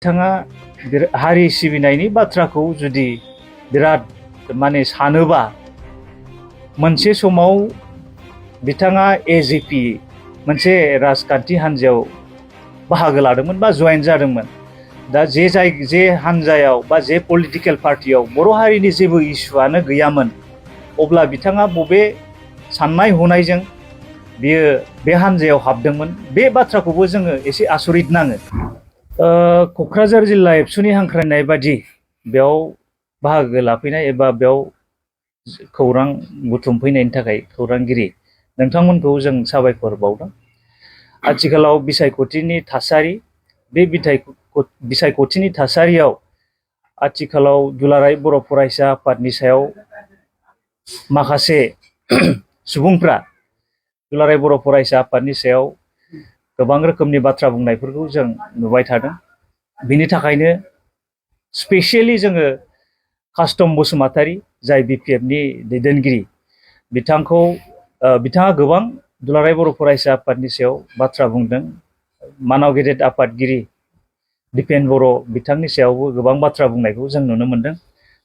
बिथाङा हारि सिबिनायनि बाथ्राखौ जुदि बिराद माने सानोबा मोनसे समाव बिथाङा एजेपि मोनसे राजखान्थि हान्जायाव बाहागो लादोंमोन बा जয়েन जादोंमोन। दा जे हान्जायाव बा जे पलिटिकेल पार्टियाव बर' हारिनि जेबो इस्युआनो गैयामोन, अब्ला बिथाङा बबे साननाय हनायजों बियो बे हान्जायाव हाबदोंमोन, बे बाथ्राखौबो जोङो एसे आसरित नाङो। क'क्राझार जिल्ला एबसुनि हांख्रायनाय बादि बेयाव बाहागो लाफैनाय एबा बेयाव खौरां बुथुमफैनायनि थाखाय खौरांगिरि नोंथांमोनखौ जों साबायखर बावदों। आथिखालाव बिसायख'थिनि थासारि, बे बिसायख'थिनि थासारियाव आथिखालाव दुलाराय बर' फरायसा आफादनि सायाव माखासे सुबुंफ्रा दुलाराय बर' फरायसा आफादनि सायाव गोबां रोखोमनि बाथ्रा बुंनायफोरखौ जों नुबाय थादों। बिनि थाखायनो स्पेसियेलि जोङो कास्टम बसुमतारी, जाय बिपिएफनि दैदेनगिरि, बिथाङा गोबां दुलाराय बर' फरायसा आफादनि सायाव बाथ्रा बुंदों। मानाव गेदेर आफादगिरि दिपेन बर' बिथांनि सायावबो गोबां बाथ्रा बुंनायखौ जों नुनो मोनदों।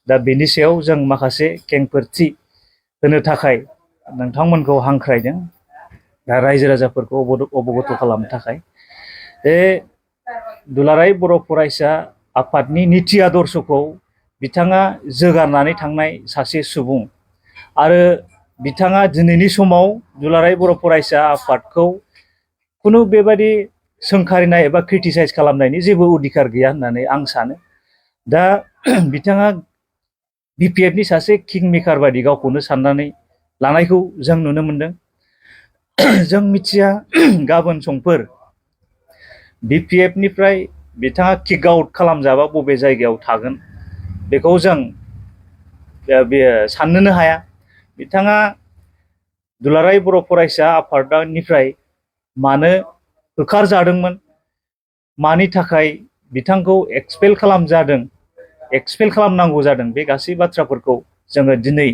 दा बेनि सायाव जों माखासे खेंफोरथि होनो थाखाय नोंथांमोनखौ हांख्रायदों, दा रायजो राजाफोरखौ अबगत खालामनो थाखाय। बे दुलाराय बर' फरायसा आफादनि निति आदर्शखौ बिथाङा जोगारनानै थांनाय सासे सुबुं, आरो बिथाङा दिनैनि समाव दुलाराय बर' फरायसा आफादखौ खुनु बेबायदि सोंखारिनाय एबा क्रिटिसाइज खालामनायनि जेबो अधिकार गैया होननानै आं सानो। दा बिथाङा बिपिएफनि सासे किं मेकार बायदि गावखौनो साननानै लानायखौ जों नुनो मोनदों। जों मिथिया गाबोन समफोर बिपिएफनिफ्राय बिथाङा किक आउट खालामजाबा बबे जायगायाव थागोन, बेखौ जों साननोनो हाया। बिथाङा दुलाराय बर' फरायसा आफादनिफ्राय मानो होखारजादोंमोन, मानि थाखाय बिथांखौ एक्सपेल खालामनांगौ जादों, बे गासै बाथ्राफोरखौ जोङो दिनै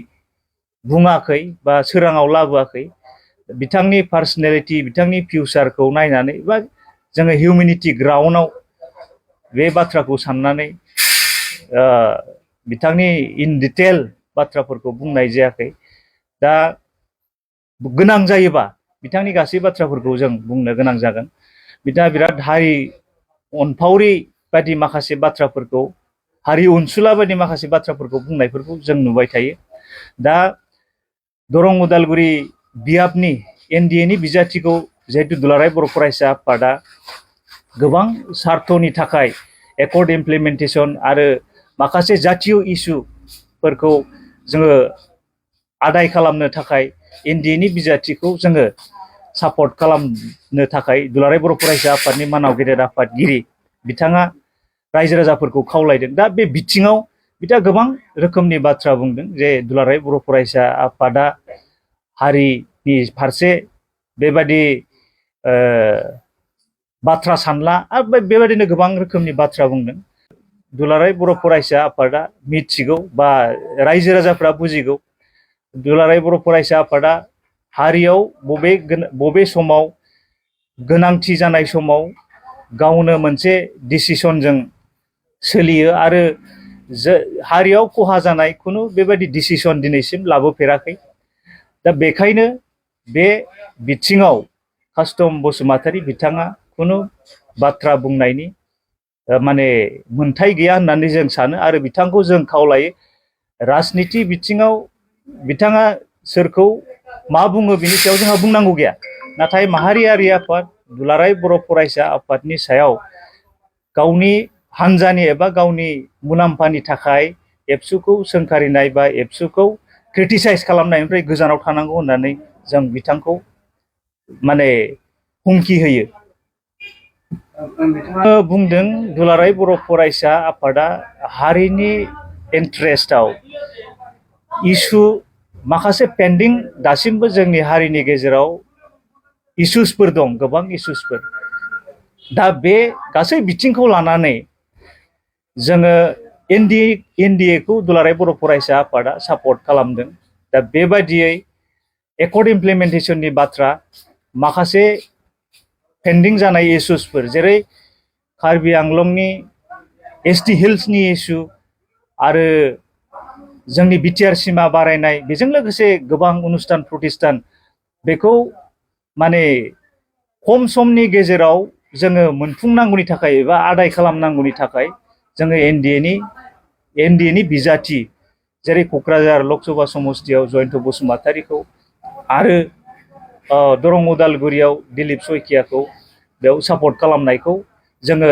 बुङाखै बा सोराङाव लाबोआखै। बिथांनि पार्सनेलिटि, बिथांनि फिउचारखौ नायनानै बा जोङो हिउमेनिटि ग्राउन्डआव बे बाथ्राखौ साननानै बिथांनि इन डिटेल बाथ्राफोरखौ बुंनाय जायाखै। दा गोनां जायोबा बिथांनि गासै बाथ्राफोरखौ जों बुंनो गोनां जागोन। बिथाङा बिराद हारि अनफावरि बायदि माखासे बाथ्राफोरखौ, हारि अनसुला बायदि माखासे बाथ्राफोरखौ बुंनायफोरखौ जों नुबाय थायो। दा दरं उदालगुरि बियाबनि एनडिएनि बिजाथिखौ जिहेतु दुलाराय बर' फरायसा आफादा गोबां सार्थनि थाखाय एकर्ड इमप्लिमेन्टेसन आरो माखासे जातीय इस्युफोरखौ जोङो आदाय खालामनो थाखाय एनडिएनि बिजाथिखौ जोङो सापर्ट खालामनो थाखाय दुलाराय बर' फरायसा आफादनि मानाव गेदेर आफादगिरि बिथाङा रायजो राजाफोरखौ खावलायदों। दा बे बिथिङाव बिथाङा गोबां रोखोमनि बाथ्रा बुंदों जे दुलाराय बर' फरायसा आफादा हारिनि फारसे बेबादि बाथ्रा सानला, आरो बेबायदिनो गोबां रोखोमनि बाथ्रा बुंदों। दुलाराय बर' फरायसा आफादा मिथिगौ बा रायजो राजाफ्रा बुजिगौ, दुलाराय बर' फरायसा आफादा हारियाव बबे समाव गोनांथि जानाय समाव गावनो मोनसे डिसिसनजों सोलियो, आरो हारियाव खहा जानाय खुनु बेबायदि डिसिसन दिनैसिम लाबोफेराखै। दा बेखायनो बे बिथिङाव कास्टम बसुमतारी बिथाङा खुनु बाथ्रा बुंनायनि माने मोन्थाय गैया होननानै जों सानो, आरो बिथांखौ जों खावलायो राजनिति बिथिङाव बिथाङा सोरखौ मा बुङो बिनि सायाव जोंहा बुंनांगौ गैया। नाथाय माहारियारि आफाद दुलाराय बर' फरायसा आफादनि सायाव गावनि हान्जानि एबा गावनि मुलाम्फानि थाखाय एबसुखौ सोंखारिनाय बा एबसुखौ क्रिटिसाइज खालामनायनिफ्राय गोजानाव थानांगौ होननानै जों बिथांखौ माने हुमखि होयो। बुंदों दुलाराय बर' फरायसा आफादा हारिनि इन्ट्रेस्टआव इस्यु माखासे पेन्डिं दासिमबो जोंनि हारिनि गेजेराव इस्युसफोर दं, गोबां इस्युसफोर। दा बे गासै बिथिंखौ लानानै जोङो एनडिएखौ दुलाराय बर' फरायसा आफादा सापर्ट खालामदों। दा बेबायदियै एकर्ड इमप्लिमेन्टेसननि बाथ्रा, माखासे पेन्डिं जानाय इस्युसफोर जेरै कार्बि आंलंनि एसटि हिल्सनि इस्यु आरो जोंनि बिटिआर सिमा बारायनाय बेजों लोगोसे गोबां अनुष्ठान प्रतिष्ठान बेखौ माने खम समनि गेजेराव जोङो मोनफुंनांगौनि थाखाय एबा आदाय खालामनांगौनि थाखाय जोङो एनडिएनि बिजाथि जेरै क'क्राझार लकसभा समस्तियाव जयन्त बसुमतारीखौ आरो दरं उदालगुरियाव दिलीप सयकियाखौ बेयाव सापर्ट खालामनायखौ जोङो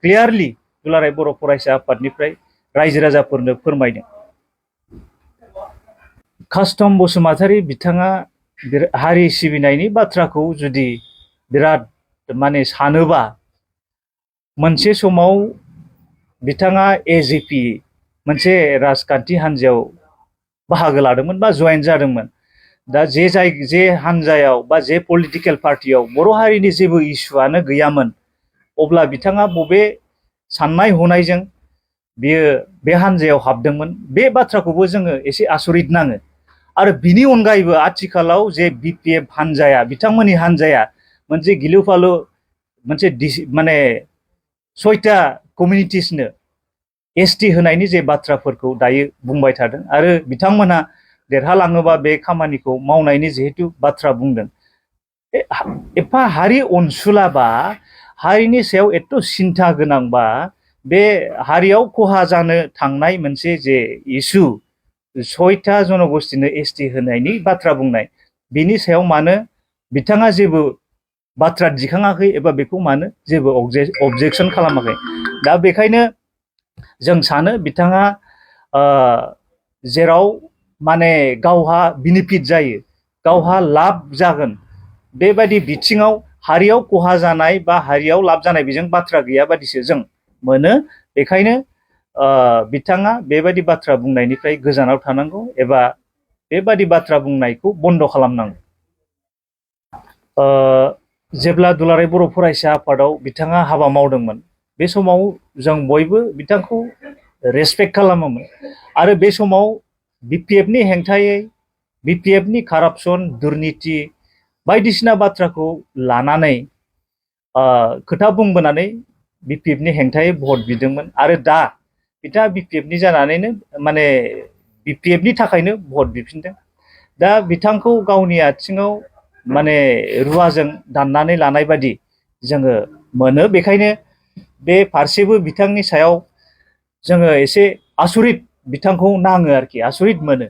क्लियारलि दुलाराय बर' फरायसा आफादनिफ्राय रायजो राजाफोरनो फोरमायदों। कास्टम बसुमतारी बिथाङा हारि सिबिनायनि बाथ्राखौ जुदि बिराद माने सानोबा मोनसे समाव बिथाङा एजिपि मोनसे राजखान्थि हान्जायाव बाहागो लादोंमोन बा जयेन जादोंमोन। दा जे हान्जायाव बा जे पलिटिकेल पार्टियाव बर' हारिनि जेबो इस्युआनो गैयामोन अब्ला बिथाङा बबे साननाय हनायजों बियो बे हान्जायाव हाबदोंमोन बे बाथ्राखौबो जोङो एसे आसरित नाङो। आरो बिनि अनगायैबो आथिखालाव जे बिपिएफ हान्जाया बिथांमोननि हान्जाया मोनसे गिलु फालु मोनसे माने 6टा कमिउनिटिसनो एसटि होनायनि जे बाथ्राफोरखौ दायो बुंबाय थादों आरो बिथांमोना देरहालाङोबा बे खामानिखौ मावनायनि जिहेतु बाथ्रा बुंदों। एफा हारि अनसुलाबा हारिनि सायाव एथ' सिन्था गोनांबा बे हारियाव खहा जानो थांनाय मोनसे जे इस्यु 6टा जनगोष्ठीनो एसटि होनायनि बाथ्रा बुंनाय बिनि सायाव मानो बिथाङा जेबो बाथ्रा दिखाङाखै एबा बेखौ मानो जेबो अबजेक्सन खालामाखै। दा बेखायनो जों सानो बिथाङा जेराव माने गावहा बेनिफिट जायो गावहा लाब जागोन बेबायदि बिथिङाव हारियाव खहा जानाय बा हारियाव लाब जानाय बेजों बाथ्रा गैया बादिसो जों मोनो। बेखायनो बिथाङा बेबायदि बाथ्रा बुंनायनिफ्राय गोजानाव थानांगौ एबा बेबायदि बाथ्रा बुंनायखौ बन्द खालामनांगौ। जेब्ला दुलाराय बर' फरायसा आफादाव बिथाङा हाबा मावदोंमोन बे समाव जों बयबो बिथांखौ रेसपेक्ट खालामोमोन आरो बे समाव बिपिएफनि हेंथायै बिपिएफनि कारापसन दुर्नीति बायदिसिना बाथ्राखौ लानानै खोथा बुंबोनानै बिपिएफनि हेंथायै भट बिदोंमोन आरो दा बिथाङा बिपिएफनि जानानैनो माने बिपिएफनि थाखायनो भट बिफिनदों। दा बिथांखौ गावनि आथिङाव माने रुवाजों दाननानै लानाय बादि जोङो मोनो। बेखायनो बे फारसेबो बिथांनि सायाव जोङो एसे आसरित बिथांखौ नाङो आरोखि आसरित मोनो।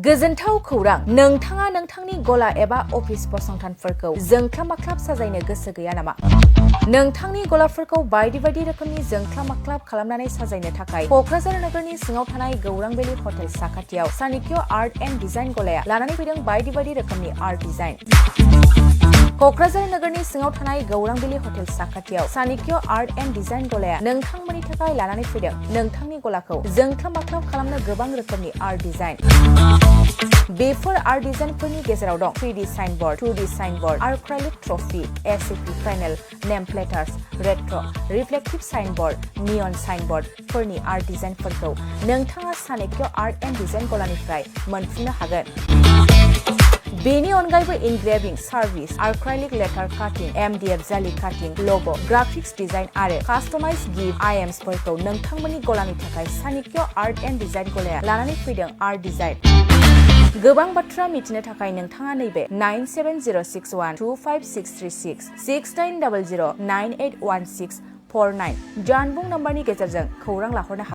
गोजोनथाव खौरां नोंथाङा नोंथांनि गला एबा अफिस फसंथानफोरखौ जोंख्लाब माख्लाब साजायनो गोसो गैया नामा? नोंथांनि गलाफोरखौ बायदि बायदि रोखोमनि जोंख्लाब माख्लाब खालामनानै साजायनो थाखाय क'क्राझार नोगोरनि सिङाव थानाय गौरां भेलि हटेल साखाथियाव चाणक्य आर्ट एन्ड डिजाइन गलाया लानानै फैदों बायदि बायदि रोखोमनि आर्ट डिजाइन। क'क्राझार नोगोरनि सिङाव थानाय गौरां भेलि हटेल साखाथियाव चाणक्य आर्ट एन्ड डिजाइन गलाया नोंथांमोननि थाखाय लानानै फैदों नोंथांनि गलाखौ जोंख्लाब माख्लाब खालामनो गोबां रोखोमनि आर्ट डिजाइन। बेफोर आर्ट डिजाइनफोरनि गेजेराव दं 3D signboard, 2D signboard, acrylic trophy, SAP panel, name plates, retro, reflective signboard, neon साइनबोर्डफोरनि आर्ट डिजाइनफोरखौ नोंथाङा चाणक्य आर्ट एन्ड डिजाइन गलानिफ्राय मोनफुंनो हागोन। बेनि अनगायैबो इनग्रेविं सार्भिस, आर्क्राइलिक लेटार काटिं, एमडीएफ जाली काटिं, ल'ग', ग्राफिक्स डिजाइन आरो कास्टमाइज गिफ्ट आइटेम्सफोरखौ नोंथांमोननि गलानि थाखाय चाणक्य आर्ट एन्ड डिजाइन गलाया लानानै फैदों आर्ट डिजाइन। गोबां बाथ्रा मिथिनो थाखाय नोंथाङा नैबे 9706125636 6900981649 जानबुं नम्बरनि गेजेरजों खौरां लाहरनो हागोन।